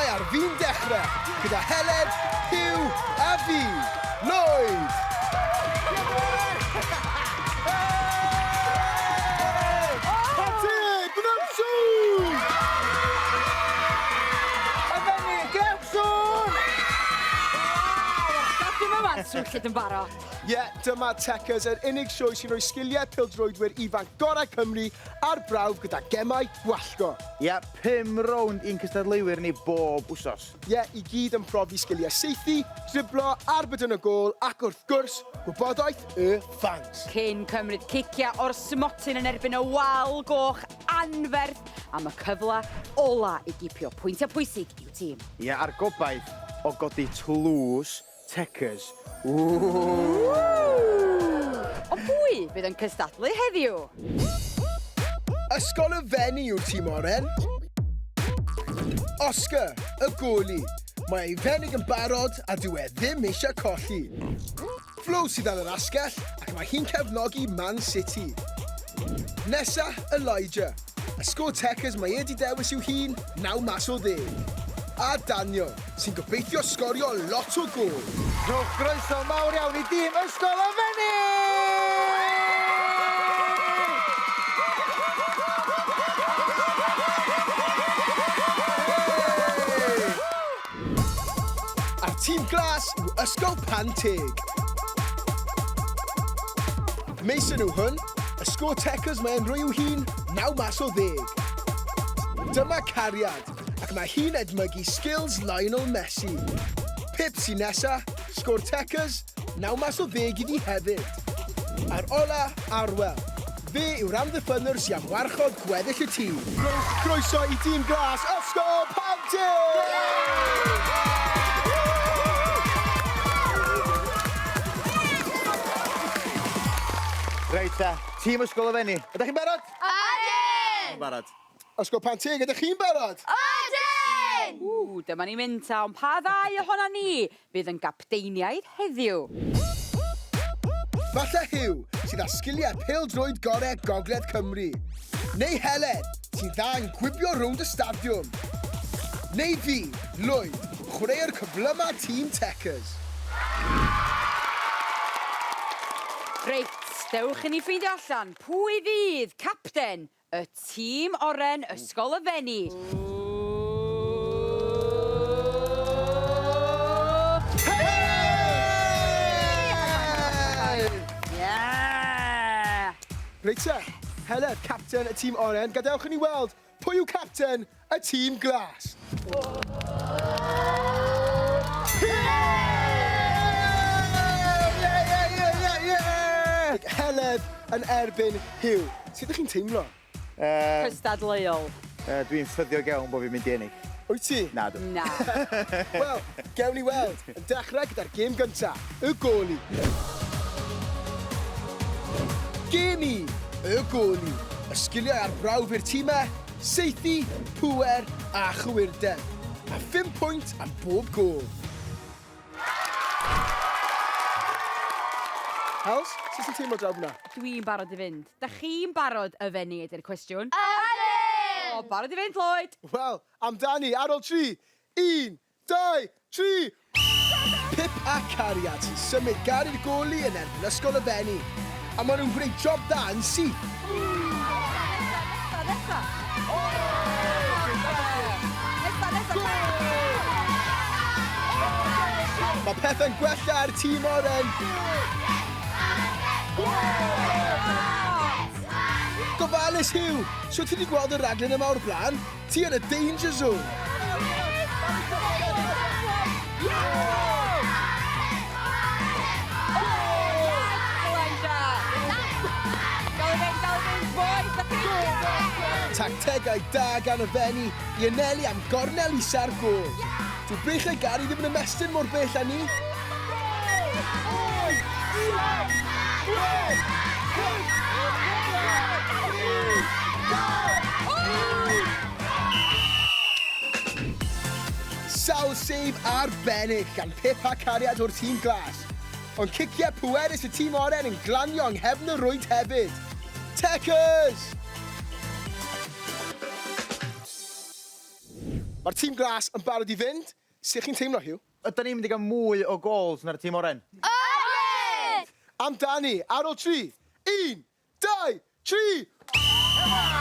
gemau ar fin dechrau, gyda Heledd, Huw a fi, Lloyd! Pati, gwnewch sŵn! Y Fenni, gwnewch sŵn! Waw, stadiwm yma'n swnllyd yn barod. Ie, dyma Techers, yr unig sioe sy'n rhoi sgiliau pêl-droedwyr ifanc gorau Cymru ar brawf gyda gemau gwallgo. Ie, 5 rownd i'n cystadleuwyr ni bob wsos. Ie, i gyd yn profi sgiliau saethu, driblo, arbed yn y gôl ac wrth gwrs, gwybodaeth y ffans. Cyn cymryd ciciau o'r smotyn yn erbyn y wal goch anferth am y cyfle ola i gipio pwyntiau pwysig i'w tîm. Ie, a'r gobaith o godi tlws Techers. Ww! Ond pwy fydd yn cystadlu heddiw? Ysgol y Fenni yw'r tîm oren. Oscar, y goli. Mae ei fenig yn barod a dyw e ddim eisiau colli. Flo sydd ar yr asgell ac mae hi'n cefnogi Man City. Nesa, Elijah. Y sgôr Techers mae e 'di dewis i'w hun, 9 mas o ddeg. A Daniel, sy'n gobeithio sgorio lot o gôl. Rhowch groeso mawr iawn i dîm Ysgol y Fenni! A'r tîm glas yw Ysgol Panteg. Mason yw hwn, y sgôr Techers mae e'n rhoi i'w hun, 9 mas o ddeg. Dyma Cariad, ac mae hi'n edmygu skills Lionel Messi. Pip sy'n nesa, sgôr Techers, 9 mas o ddeg iddi hefyd. A'r ola, Arwel. Fe yw'r amddiffynnwr sy am warchod gweddill y tîm. Rhowch croeso i dîm glas Ysgol Panteg! Reit ta, tîm Ysgol y Fenni. Ydych chi'n barod? Ydyn! Barod. Ysgol Panteg, ydych chi'n barod? Ydyn! Ww, dyma ni'n mynd ta, ond pa ddau ohona ni fydd yn gapteiniaid heddiw? Falle Huw, sydd â sgiliau pêl-droed gorau Gogledd Cymru. Neu Helen, sy'n dda yn gwibio rownd y stadiwm. Neu fi, Lloyd, chwaraewr cyflyma tîm Techers. Reit, dewch i ni ffeindio allan pwy fydd capten Y tîm oren Ysgol y Fenni. Reit te, Heledd, capten y tîm oren, gadewch i ni weld pwy yw capten y tîm glas. Heledd yn erbyn Huw. Sut ydych chi'n teimlo? Yy... Cystadleuol. Yy, dwi'n ffyddiog iawn bod fi'n mynd i ennill. Wyt ti? Na dw. Na. Wel, gewn ni weld. Yn dechrau gyda'r gêm gynta, y goli. Gêm un, y goli. Y sgiliau ar brawf i'r timau, saethu, pŵer a chywirdeb. A phum pwynt am bob gôl. Hels, sut ti'n teimlo draw fan'na? Dwi'n barod i fynd. Da chi'n barod y Fenni ydy'r cwestiwn? Ydyn! O, barod i fynd, Lloyd! Wel, amdani, ar ôl 3, 1, 2, 3! Pip a Cariad sy'n symud Gary'r goli yn erbyn Ysgol y Fenni. A maen nhw'n gwneud job dda yn syth. Nesa, nesa! Nesa, nesa! Mae pethau'n gwella ar tîm oren. Gofalus Huw, so ti wedi gweld y raglen yma o'r blaen? Ti yn y danger zone. Tactegau da gan y Fenni i anelu am gornel isa'r gôl. Dyw breichiau Gary ddim yn ymestyn mor bell â ni. Sawl save arbennig gan Pip a Cariad o'r tîm glas. Ond ciciau pwerus y tîm oren yn glanio yng nghefn y rwyd hefyd. Techers! Mae'r tîm glas yn barod i fynd. Sut chi'n teimlo, Huw? Ydan ni'n mynd i gael mwy o gols na'r tîm oren? Ydyn! Amdani, ar ôl 3, 1, 2, 3!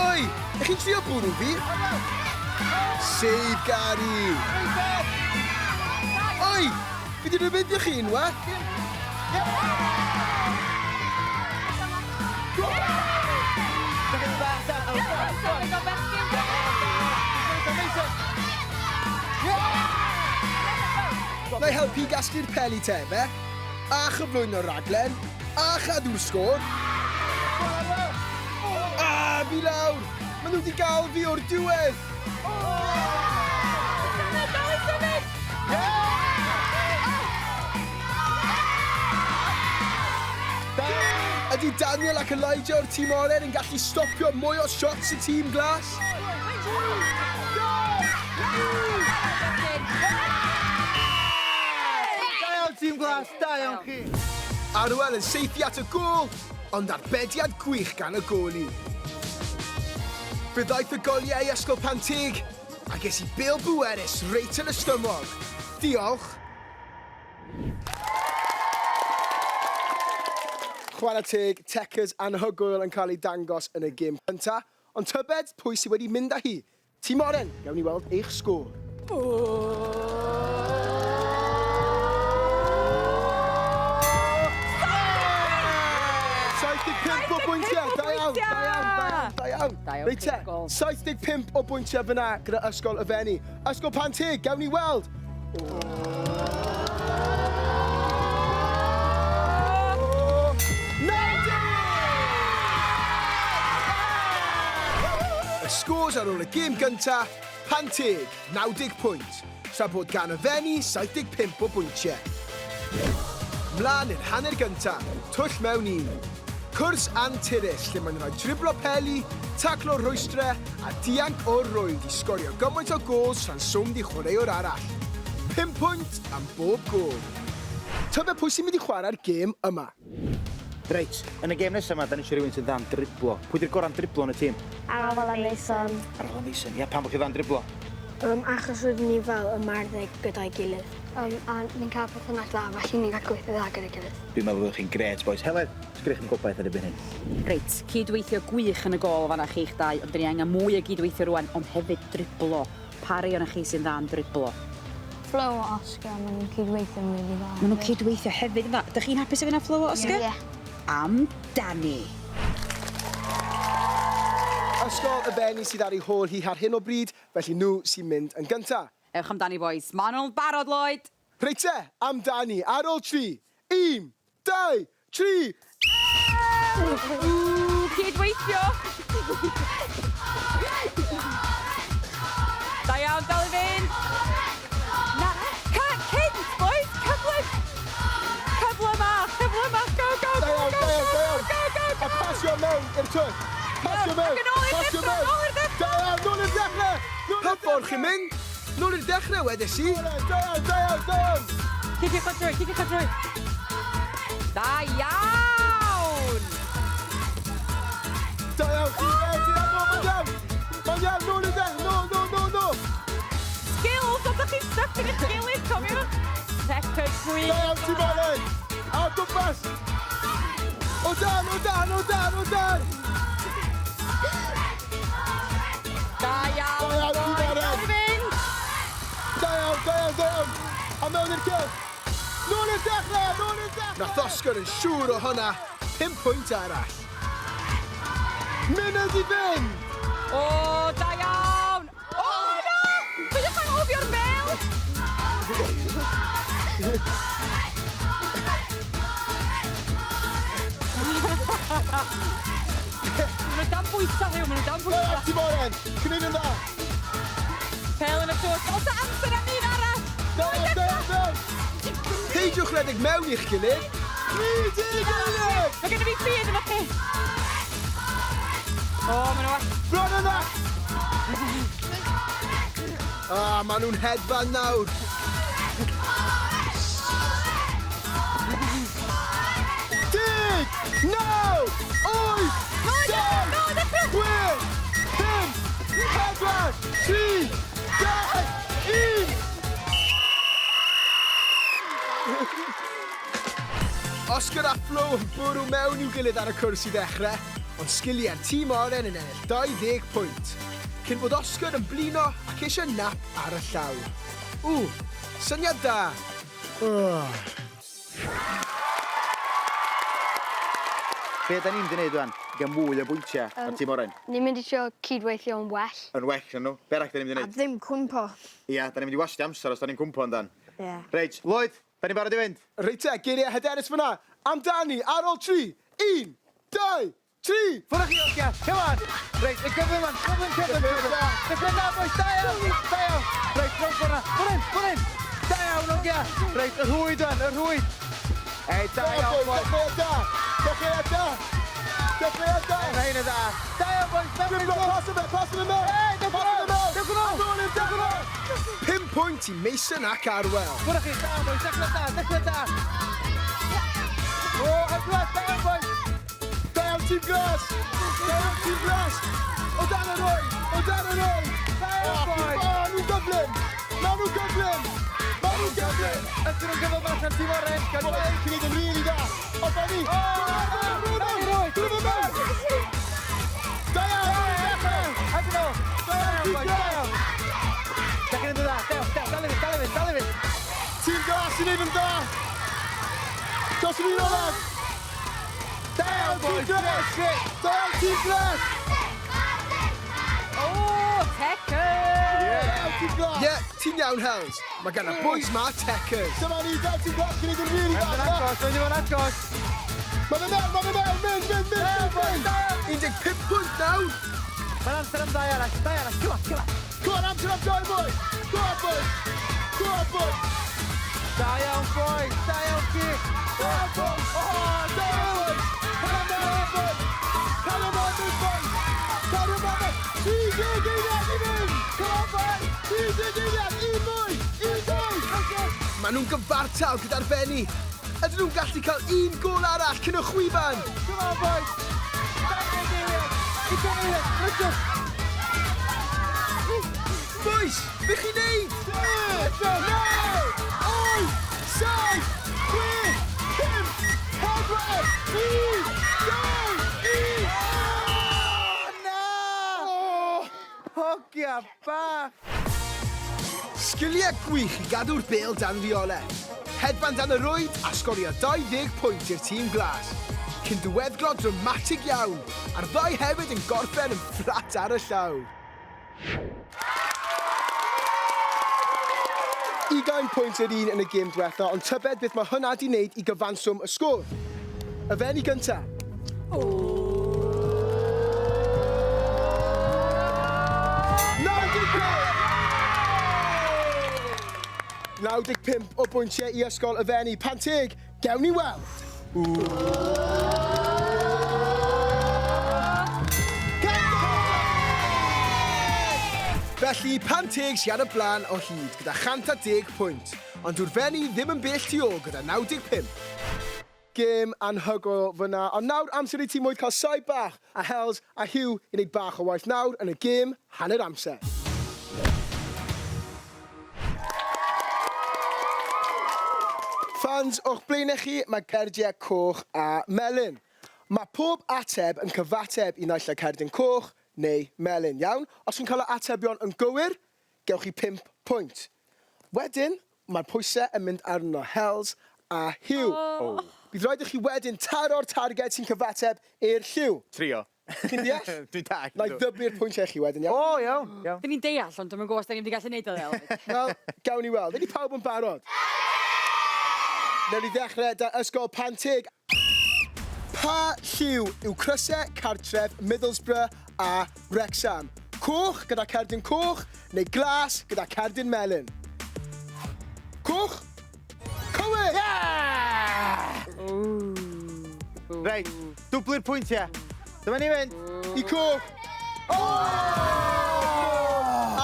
Oi, ych chi'n trio bwrw fi? Save Gary! Oi, fi di rhybuddio chi unwaith. Na i helpu i gasglu'r peli te, fe? A chyflwyno'r raglen, a chadw'r sgôr. A, fi lawr! Maen nhw wedi gael fi o'r diwedd! Symud, dal i symud! Ydy Daniel ac Elijah o'r tîm oren yn gallu stopio mwy o shots y tîm glas? Da iawn, tîm glas, da iawn chi. Arwel yn saethu at y gôl, ond arbediad gwych gan y goli. Fe ddaeth y goliau i Ysgol Panteg, a ges i bêl bwerus reit yn y stumog. Diolch. Chwarae teg, Techers anhygoel yn cael ei dangos yn y gêm cynta, ond tybed pwy sydd wedi mynd â hi? Tîm Oren, gawn ni weld eich sgôr. 75 o bwyntiau, da iawn, da iawn, da iawn, da iawn. Da iawn, Reit te, 75 o bwyntiau fyna gyda Ysgol y Fenni. Ysgol Panteg, gawn ni weld. Y scores ar ôl y gêm gynta, Panteg, 90 pwynt, tra bod gan y Fenni 75 o bwyntiau. Mlaen i'r hanner gynta, twll mewn un. Cwrs anturus lle mae'n rhaid driblo peli, taclo rhwystrau a dianc o'r rwyd i sgorio gymaint o gols tra'n sownd i chwaraewr arall. 5 pwynt am bob gôl. Tybed pwy sy'n mynd i chwarae'r gêm yma? Reit, yn y gêm nesaf yma, da ni eisiau rhywun sy'n dda'n driblo. Pwy di'r gorau'n driblo yn y tîm? Arwel a Mason. Arwel a Mason. Ia, pam bod chi dda'n driblo? Achos rydyn ni fel ymarfer gyda'i gilydd. A ni'n cael perthynas dda, felly ni'n cael gweithio dda gyda'i gilydd. Dwi'n meddwl bod chi'n grêt, boys. Heledd, sgrych yn gobaith ar y hyn? Reit, cydweithio gwych yn y gôl fanna chi'ch dau, ond dyn ni angen mwy o gydweithio rwan, ond hefyd driblo. Pa rai ohonoch chi sy'n dda'n driblo? Flo a Oscar, maen nhw'n cydweithio'n really dda. Maen nhw'n cydweithio hefyd yn dda. Dych chi'n hapus efo hynna, Flo a Oscar? Ie. Amdani. Ysgol y Fenni sydd ar ei hôl hi ar hyn o bryd, felly nhw sy'n mynd yn gynta. Ewch amdani, boys. Maen nhw'n barod, Lloyd. Reit te, amdani, ar ôl 3, 1, 2, 3. Ww, cydweithio. Da iawn, dal i fynd. Na, cynt, boys, cyflym. Cyflymach, cyflymach, go, go, Da go, iawn, go, da iawn, da go, iawn. go, go, A go. pasio mewn i'r twll. Pasio mewn, Ac yn ôl i'r pasio dechrau, mewn. nôl i'r dechrau. Da iawn, nôl i'r dechrau. Pa ffordd chi'n mynd? Nôl i'r dechrau, wedes i. Da iawn, da iawn, da iawn. Ciciwch o drwy, ciciwch o drwy. Da iawn! Da iawn, chi, da iawn, mae'n iawn. Mae'n iawn, nôl i'r dechrau, no, no, no, no. Skills, os ydych chi'n stuck yn eich gilydd, cofiwch. Techers gwych. Da iawn, tîm oren. A gwmpas. O dan, o dan, o dan, o dan. Da iawn, Da iawn, tîm boys. oren. Dal i fynd. Da iawn, da iawn, da iawn. A mewn i'r cell. Nôl i'r dechrau, nôl i'r dechrau. Nath Oscar yn siŵr o hwnna. 5 pwynt arall. Munud i fynd. O, da iawn. O, na! Peidiwch anghofio'r bêl. Maen nhw dan bwysau, Huw, maen nhw dan Da bwysau. iawn, tîm oren. Gwneud yn dda. Pêl yn y twll. Oes 'na amser am un arall? Da iawn, da iawn, da iawn. Peidiwch redeg mewn i'ch gilydd. 30 eiliad. Mae gen i fi ffydd yno chi. O, maen nhw... Bron yna. Ah, maen nhw'n hedfan nawr. Oscar a Flo yn bwrw mewn i'w gilydd ar y cwrs i ddechrau, ond sgiliau'r tîm oren yn ennill 20 pwynt, cyn bod Oscar yn blino ac eisiau nap ar y llawr. Ww, syniad da! Be da ni'n mynd i wneud wan i gael mwy o bwyntiau ar tîm oren? Ni'n mynd i trio cydweithio'n well. Yn well na nhw. Be arall da ni'n mynd i wneud? A ddim cwympo. Ia, da ni'n mynd i wastio amser os da ni'n cwmpo yndan. Ie. Reit, Lloyd, da ni'n barod i fynd? Reit te, geiriau hyderus fyna. Amdani, ar ôl tri. Un, dau, tri! Ffwrdd â chi, hogia! Come on! Reit, yn gyflym wan, cyflym, cyflym, cyflym. Dechrau da, boys, da iawn, da iawn. Reit, rownd ffordd na. Ffordd hyn, ffordd hyn. Da iawn, hogia. Reit, y rhwyd wan, y rhwyd. Ei, da iawn, boys. Dechreuad da! Dechreuad da! Dechreuad da! Mae hyn yn dda. Da iawn, boys. Da Dim iawn, pas o fe, pas o fe mewn! Ei, dewch yn ôl, dewch yn ôl, dewch yn ôl. 5 pwynt i Mason ac Arwel. Ffwrdd â chi, da iawn, boys. Dechrau da, dechrau da. O, adwa, da iawn, boys. Da iawn, tîm glas! Da iawn, tîm glas! O dan y roi! O dan y roi! Da iawn, boys. O, nhw'n gyflym! Ma' nhw'n gyflym! Ma' nhw'n gyflym! Ydyn nhw'n gyfle bach ar tîm oren. Gan Boys, dweud. chi'n neud yn rili dda! O, Benny! O, Dwi mewn! Da iawn! Ydyn nhw. Da iawn, Tîm boys, da glas! iawn. Da chi'n dda, da, da, dal i fynd, dal i fynd, dal i fynd. Tîm glas sy'n neud yn dda! Dros yr un olaf! Da iawn, Tîm boys. glas! Great, great. Da iawn, tîm glas! O, Techers! Da iawn, tîm glas! Ie, ti'n iawn, Hells. Mae gan y boys ma Techers. Dyma ni, da tîm glas, chi'n neud yn rili Mae'n dda. agos, mae'n mynd agos. Mae fe mewn, mae fe mewn, mynd, mynd, mynd, mynd, mynd! 15 pwynt nawr! Mae'n amser am ddau arall, dau arall, come on, come on. Go on, amser am dau, boys! Go on, boys! Go on, boys! Da iawn, boys, da iawn chi. Go on, boys! O, Da iawn, boys! Come on, boys! Come on, boys! Come on, boys! 30 eiliad i fynd! Come on, boys. 30 eiliad! Un mwy! Un mwy! Maen nhw'n gyfartal gyda'r Fenni. Ydyn nhw'n gallu cael un gôl arall cyn y chwiban? Come on, boys. 20 eiliad, 20 eiliad, Richard. Boys, be chi'n neud? 9, 8, 7, 6, 5, 4, 3, 2, 1. Na! Hogia bach. Sgiliau gwych i gadw'r bêl dan reolaeth. Hedfan dan y rwyd a sgorio 20 pwynt i'r tîm glas. Cyn diweddglo dramatig iawn, a'r ddau hefyd yn gorffen yn fflat ar y llawr. 20 pwynt yr un yn y gêm diwetha, ond tybed beth mae hwnna di wneud i gyfanswm y sgôr. Y Fenni gynta. 95! 95 o bwyntiau i Ysgol y Fenni. Panteg, gewn ni weld. Felly, Panteg sydd ar y blaen o hyd gyda 110 pwynt, ond dyw'r Fenni ddim yn bell tu ôl gyda 95. Gêm anhygoel fyna, ond nawr amser i tîm cael saib bach a Hells a Hugh i wneud bach o waith nawr yn y gêm hanner amser. Fans, o'ch blaenau chi mae cardiau coch a melyn. Mae pob ateb yn cyfateb i naill ai cerdyn coch neu melyn, iawn? Os chi'n cael y atebion yn gywir, gewch chi 5 pwynt. Wedyn, mae'r pwysau yn mynd arno Hells a Hugh. Oh. Bydd rhaid i chi wedyn taro'r targed sy'n cyfateb i'r lliw. Trio. Chi'n deall? Dwi'n dallt. Na i ddyblu'r pwyntiau chi wedyn, iawn? O, iawn, iawn. Dyn ni'n deall, ond dwi'm yn gwybod os da ni'n mynd i gallu neud o ddel. Wel, gawn ni weld. Ydy pawb yn barod? Newn ni ddechrau da Ysgol Panteg. Pa lliw yw crysau cartref Middlesbrough a Wrexham? Coch gyda cerdyn coch neu glas gyda cerdyn melyn? Coch? Cywir! Yeah! Reit, dwblu'r pwyntiau. Dyma ni fynd. I coch. Oh!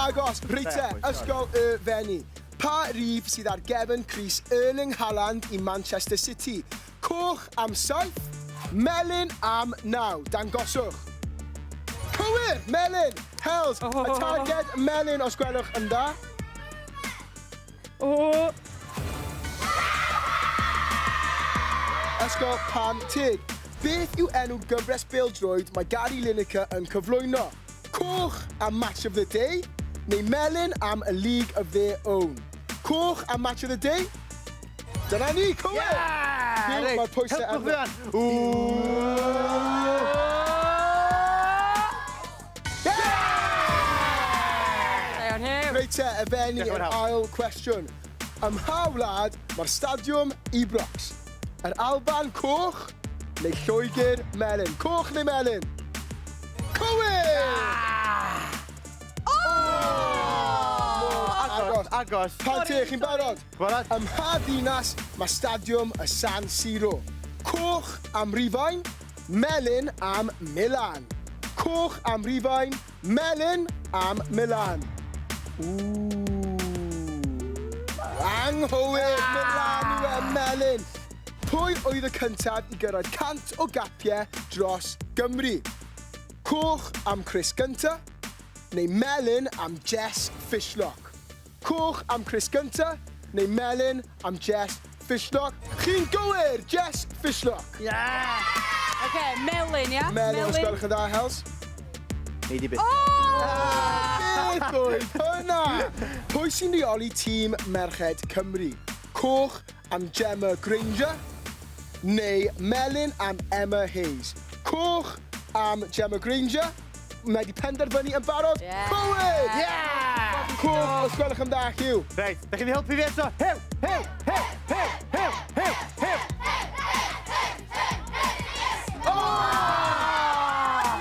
Agos, reit te, Ysgol y Fenni. Pa rif sydd ar gefn crys Erling Haaland i Manchester City? Coch am 7, melyn am 9. Dangoswch. Cywir! Melyn! Hells! Y targed melyn os gwelwch yn dda. O! Ysgol Panteg. Beth yw enw gyfres bêl-droed mae Gary Lineker yn cyflwyno? Coch am Match of the Day neu melyn am A League of Their Own? Coch am Match of the Day? Dyna ni, cywir! Yeah! Huw, Reit, mae'r pwysau Helpwch fi arno. wan. Ww! Da iawn, Huw. Reit te, y Fenni, Diolch yn yr fawr. ail cwestiwn. Ym mha wlad mae'r stadiwm Ibrox? Yr Alban coch neu Lloegr melyn? Coch neu melyn? Cywir! Oh! Agos, agos. Panteg, chi'n barod? Barod. Ym mha ddinas mae stadiwm y San Siro? Coch am Rufain, melyn am Milan. Coch am Rufain, melyn am Milan. Ww. Anghywir, Milan yw e, melyn. Pwy oedd y cyntaf i gyrraedd 100 o gapiau dros Gymru? Coch am Chris Gunter neu melyn am Jess Fishlock? Coch am Chris Gunter neu melyn am Jess Fishlock? Chi'n gywir, Jess Fishlock. Yeah! Oce, melyn, ia? Melyn, os gwelwch yn dda, Hels. Nei di byth. Oh! Beth oedd hwnna? Pwy sy'n rheoli tîm Merched Cymru? Coch am Gemma Grainger neu melyn am Emma Hayes? Coch am Gemma Grainger. Mae wedi penderfynu yn barod. Yeah. Cywir! Yeah! Coch, os gwelwch yn dda, Huw. Reit, da chi'n helpu fi eto? Hew! Hew! Hew! Hew! Hew! Hew! Hew!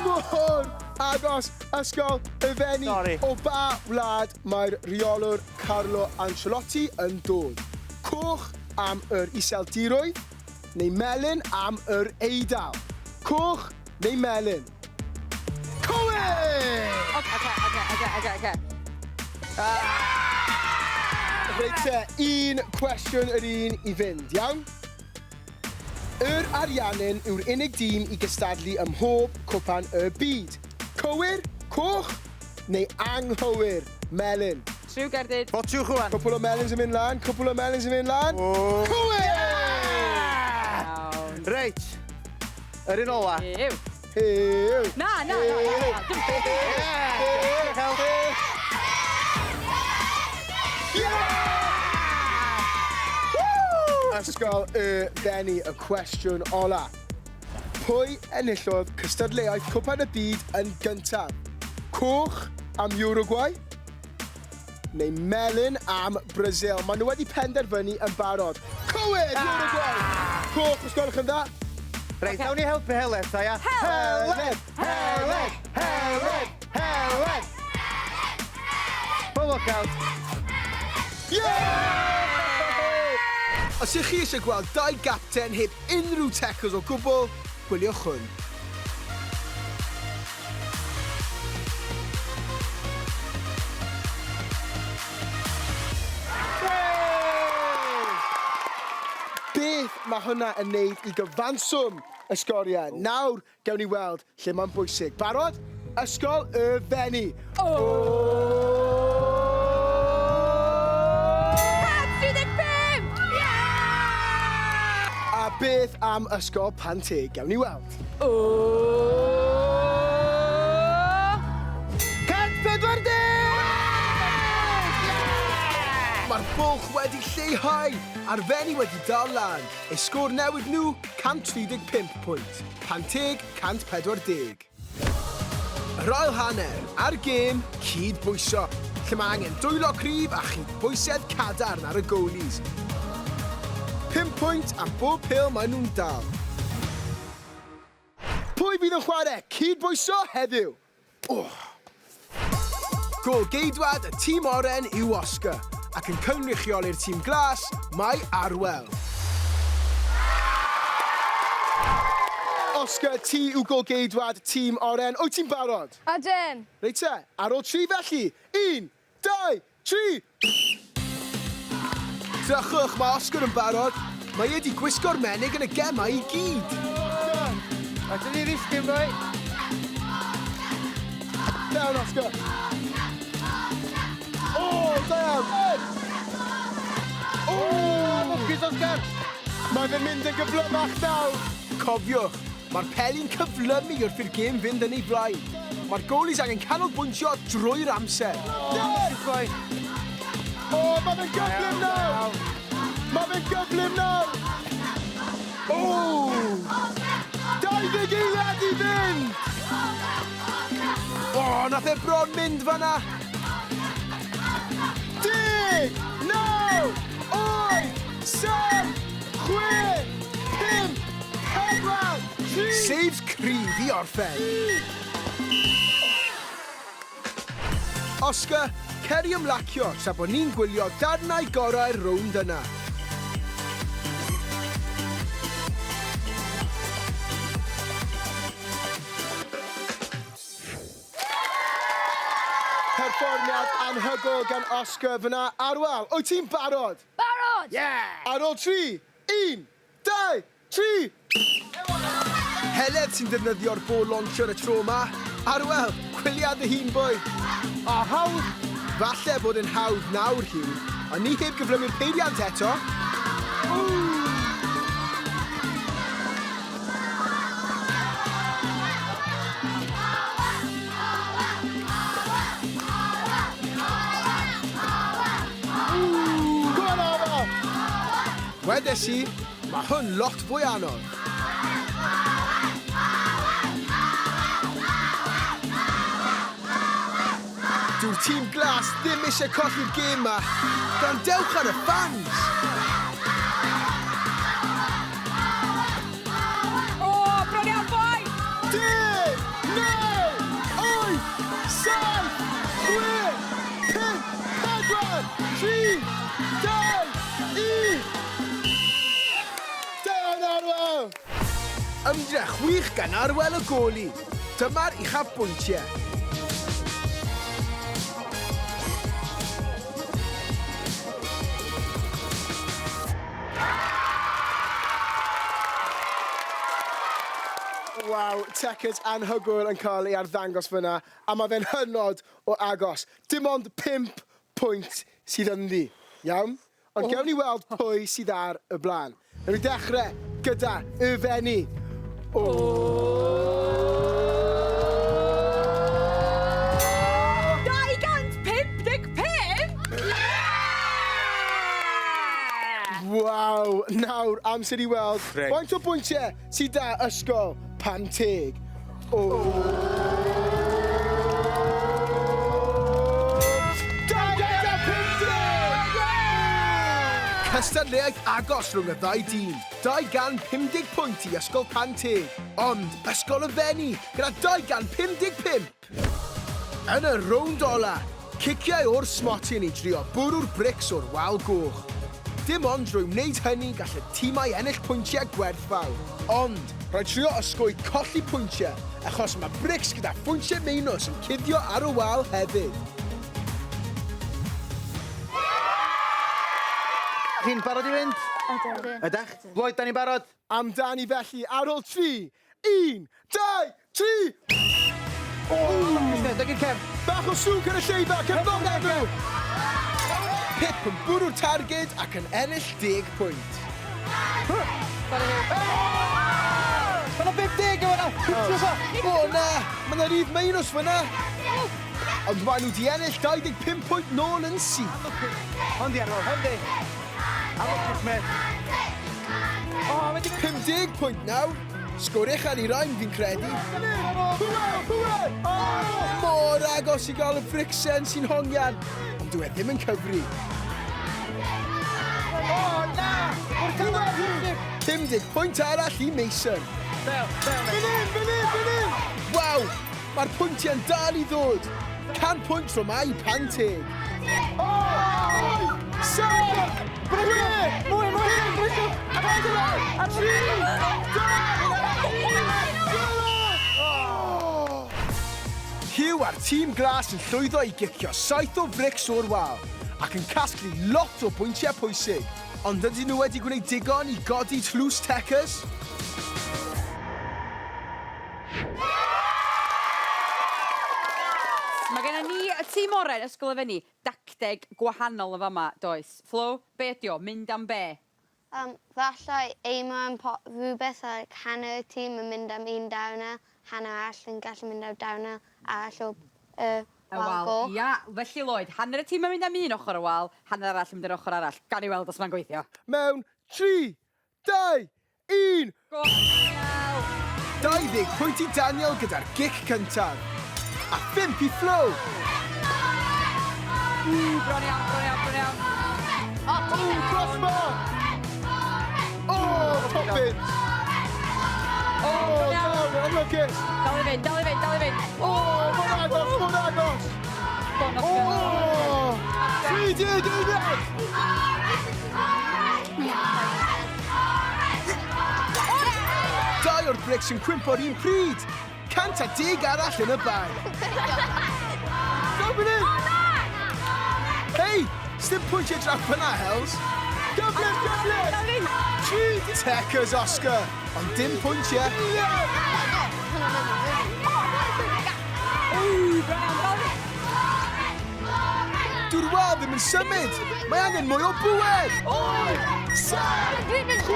Mor agos Ysgol y Fenni. Sorry. O ba wlad mae'r rheolwr Carlo Ancelotti yn dod? Coch am yr Iseldiroedd neu melyn am yr Eidal? Coch neu melyn? Cywir! Oce. Reit te, un cwestiwn yr un i fynd, iawn? Yr Ariannin yw'r unig dîm i gystadlu ym mhob cwpan y byd. Cywir, coch neu anghywir, melyn? True gerdyd. Botiwch rwan. Cwpl o melyns yn mynd lan, cwpl o melyns yn mynd lan. O. Cywir! Iawn. Reit. Yr un ola. Ew. Hew. Na, na, na, na, na. Dim- Help. Yeah! Ysgol y Fenni, y cwestiwn ola. Pwy enillodd cystadleuaeth Cwpan y Byd yn gyntaf? Coch am Uruguay neu melyn am Brazil? Maen nhw wedi penderfynu yn barod. Cywir, Uruguay! Coch, os gwelwch yn dda. Reit, nawn ni helpu Heledd, ta ia? Heledd! Heledd! Heledd! Heledd! Full lookout. Yeah! Os ych chi eisiau gweld dau gapten heb unrhyw tackles o gwbl, gwyliwch hwn. Beth mae hwnna yn neud i gyfanswm y sgoriau? Nawr, gewn ni weld lle mae'n bwysig. Barod? Ysgol y Fenni. Oh! 135! Yeah! A beth am Ysgol Panteg? Gewn ni weld. Oh! 140! Mae'r bwlch wedi lleihau a'r Fenni wedi dal lan. Eu sgôr newid nhw, 135 pwynt. Panteg, 140. Yr ail hanner, ar gêm cyd-bwyso, lle mae angen dwylo cryf a chyd-bwysedd cadarn ar y goalies. 5 pwynt am bob pêl maen nhw'n dal. Pwy fydd yn chwarae cyd-bwyso heddiw? Oh. Gôl geidwad y tîm oren yw Oscar, ac yn cynrychioli'r tîm glas mae Arwel. Oscar, ti yw gôl geidwad tîm oren. Wyt ti'n barod? Ydyn. Reit te, ar ôl tri felly. 1, 2, 3. Drychwch, mae Oscar yn barod. Mae e wedi gwisgo'r menig yn y gemau i gyd. A dyn ni ddisgyn, boi. Down, Oscar. O, da iawn. O, lwcus, Oscar. Mae fe'n mynd yn gyflymach nawr! Cofiwch, mae'r peli'n cyflymu wrth i'r gêm fynd yn ei flaen. Mae'r goalies angen canolbwyntio drwy'r amser. O, mae fe'n gyflym nawr! Mae fe'n gyflym nawr! O! 20 eiliad i fynd! O, nath e bron mynd fanna! 10, 9, 8, 7, 6, 5, 4, 3... Saves cryf i orffen. Oscar, cer i ymlacio tra bod ni'n gwylio darnau gorau'r rownd yna. Perfformiad anhygoel gan Oscar fyna. Arwel, wyt ti'n barod? Barod! Yeah! Ar ôl 3, 1, 2, 3! Heledd sy'n defnyddio'r ball launcher y tro yma. Arwel, gwylia dy hun boi. A hawdd! Falle bod yn hawdd nawr, Huw, ond ni heb gyflymu'r peiriant eto. Go on, Arwel! Wedes i, mae hwn lot fwy anodd. Dyw'r tîm glas ddim eisiau colli'r gêm ma. Gwrandewch ar y fans! O, bron iawn, boi! 10, 9, 8, 7, 6, 5, 4, 3, 2, 1. Da iawn, Arwel! Ymdrech wych gan Arwel y goli. Dyma'r uchafbwyntiau. Waw, Techers anhygoel yn cael ei arddangos fyna, a mae fe'n hynod o agos. Dim ond 5 pwynt sydd ynddi, iawn? Ond gewn ni weld pwy sydd ar y blaen. Newn ni dechrau gyda y Fenni. O! 255! Waw, nawr amser i weld Reit. faint o bwyntiau sydd da ysgol Panteg. O! 250! Cystadleuaeth agos rhwng y ddau dîm. 250 pwynt i Ysgol Panteg, ond Ysgol y Fenni gyda 255. Yn y rownd ola, ciciau o'r smotyn i drio bwrw'r brics o'r wal goch. Dim ond drwy wneud hynny gall y tîmau ennill pwyntiau gwerthfawr. Ond, rhaid trio osgoi colli pwyntiau, achos mae brics gyda phwyntiau meinws yn cuddio ar y wal hefyd. Chi'n barod i fynd? Ydw. Ydych? Lloyd, da ni'n barod? Amdani felly, ar ôl 3, 1, 2, 3! O! Dag i'r cefn. Bach o sŵn cynulleidfa, cefnogaeth nhw! Pip yn bwrw'r targed ac yn ennill 10 pwynt. Mae 'na 50 yn fan'na! O na, mae 'na rif meinws fyna! Ond maen nhw 'di ennill 25 pwynt nôl yn syth. Hon di Arwel, hon di. Alwch mate. O, mae di... 50 pwynt nawr. Sgôr uchel i rain fi'n credu. Mor agos i gael y fricsen sy'n hongian, ond dyw e ddim yn cyfri. O, na! O'r canol! 50 pwynt arall i Mason. Bel, bel, Fan hyn, fan hyn, fan hyn! Waw, mae'r pwyntiau'n dal i ddod. 100 pwynt tro 'ma i Panteg. 8, 7, 6, Mwy, mwy, mwy! 4, 3, 2, 1, Hugh a'r tîm glas yn llwyddo i gicio 7 o frics o'r wal ac yn casglu lot o bwyntiau pwysig. Ond ydyn nhw wedi gwneud digon i godi tlws Techers? Mae gennym ni y tîm oren Ysgol y Fenni, dacteg gwahanol yn fama, does? Flo, be ydi o? Mynd am be? Um, Fallai aimo am rhywbeth a like, hanner y tîm yn mynd am un darnau, hanner arall yn gallu mynd am darnau arall o y wal goch. Ia, felly Lloyd, hanner y tîm yn mynd am un ochr y wal, hanner arall yn mynd yr ochr arall. Gawn ni weld os mae'n gweithio. Mewn 3, 2, 1... Go Daniel! 20 pwynt i Daniel gyda'r gic cyntaf. A 5 i Flo. Ww, bron iawn, bron iawn, bron iawn. O, crossbar! O, top bins! O, down, unluckus! Dal i fynd, dal i fynd, dal i fynd. O, mor agos, mor agos! Go on, O, Oscar. 30 eiliad! Dau o'r brics yn cwympo'r un pryd. 110 arall yn y bag. Go fan hyn! Hei, sdim pwyntiau draw fyna, Hells. Gyflym, gyflym! Dal i fynd. Tri Techers Oscar, ond dim pwyntiau. Ww, bron iawn, dal i fynd. Dyw'r wal ddim yn symud. Mae angen mwy o bŵer. 8, 7, 6,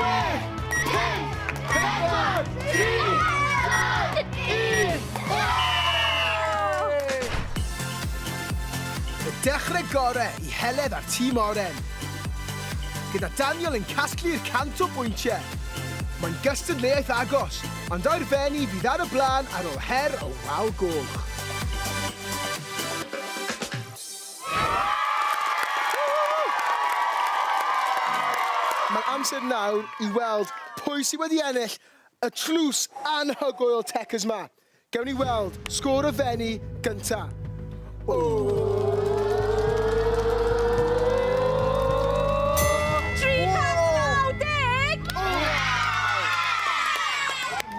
5, 4, 3, 2, 1. Y dechrau gorau i Heledd a'r tîm oren. Gyda Daniel yn casglu'r 100 o bwyntiau. Mae'n gystadleuaeth agos, ond o'r Fenni fydd ar y blaen ar ôl her o wal goch. Mae'n amser nawr i weld pwy sydd wedi ennill y tlws anhygoel Techers ma. Gewn ni weld sgôr y Fenni gynta. O! 390!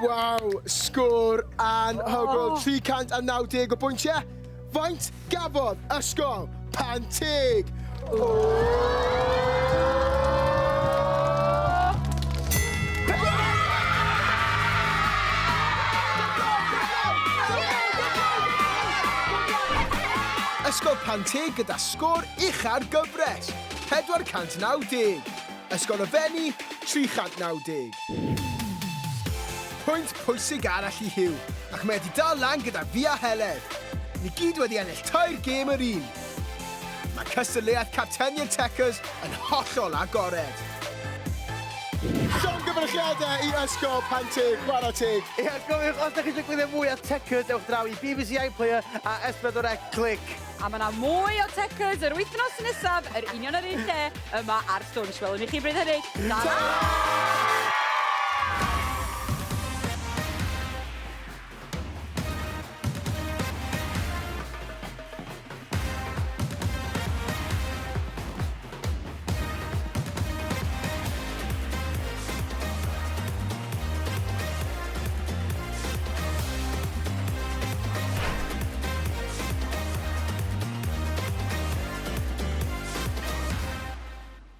Waw, sgôr anhygoel. 390 o bwyntiau. Faint gafodd ysgol Panteg? O! Ysgol Panteg gyda sgôr ucha'r gyfres, 490. Ysgol y Fenni, 390. Pwynt pwysig arall i Hugh, ac mae wedi dal lan gyda fi a Heledd. Ni gyd wedi ennill tair gêm yr un. Mae cystadleuaeth capteniaid Techers yn hollol agored. Llongyfarchiadau i Ysgol Panteg, chwarae teg. Ie, cofiwch, os da chi eisiau gwylio mwy o Techers, ewch draw i BBC iPlayer a S4C Clic. A mae yna mwy o Techers yr wythnos nesaf, yr union yr un lle, yma ar Stwnsh. Welwn ni chi bryd hynny. Ta-ra!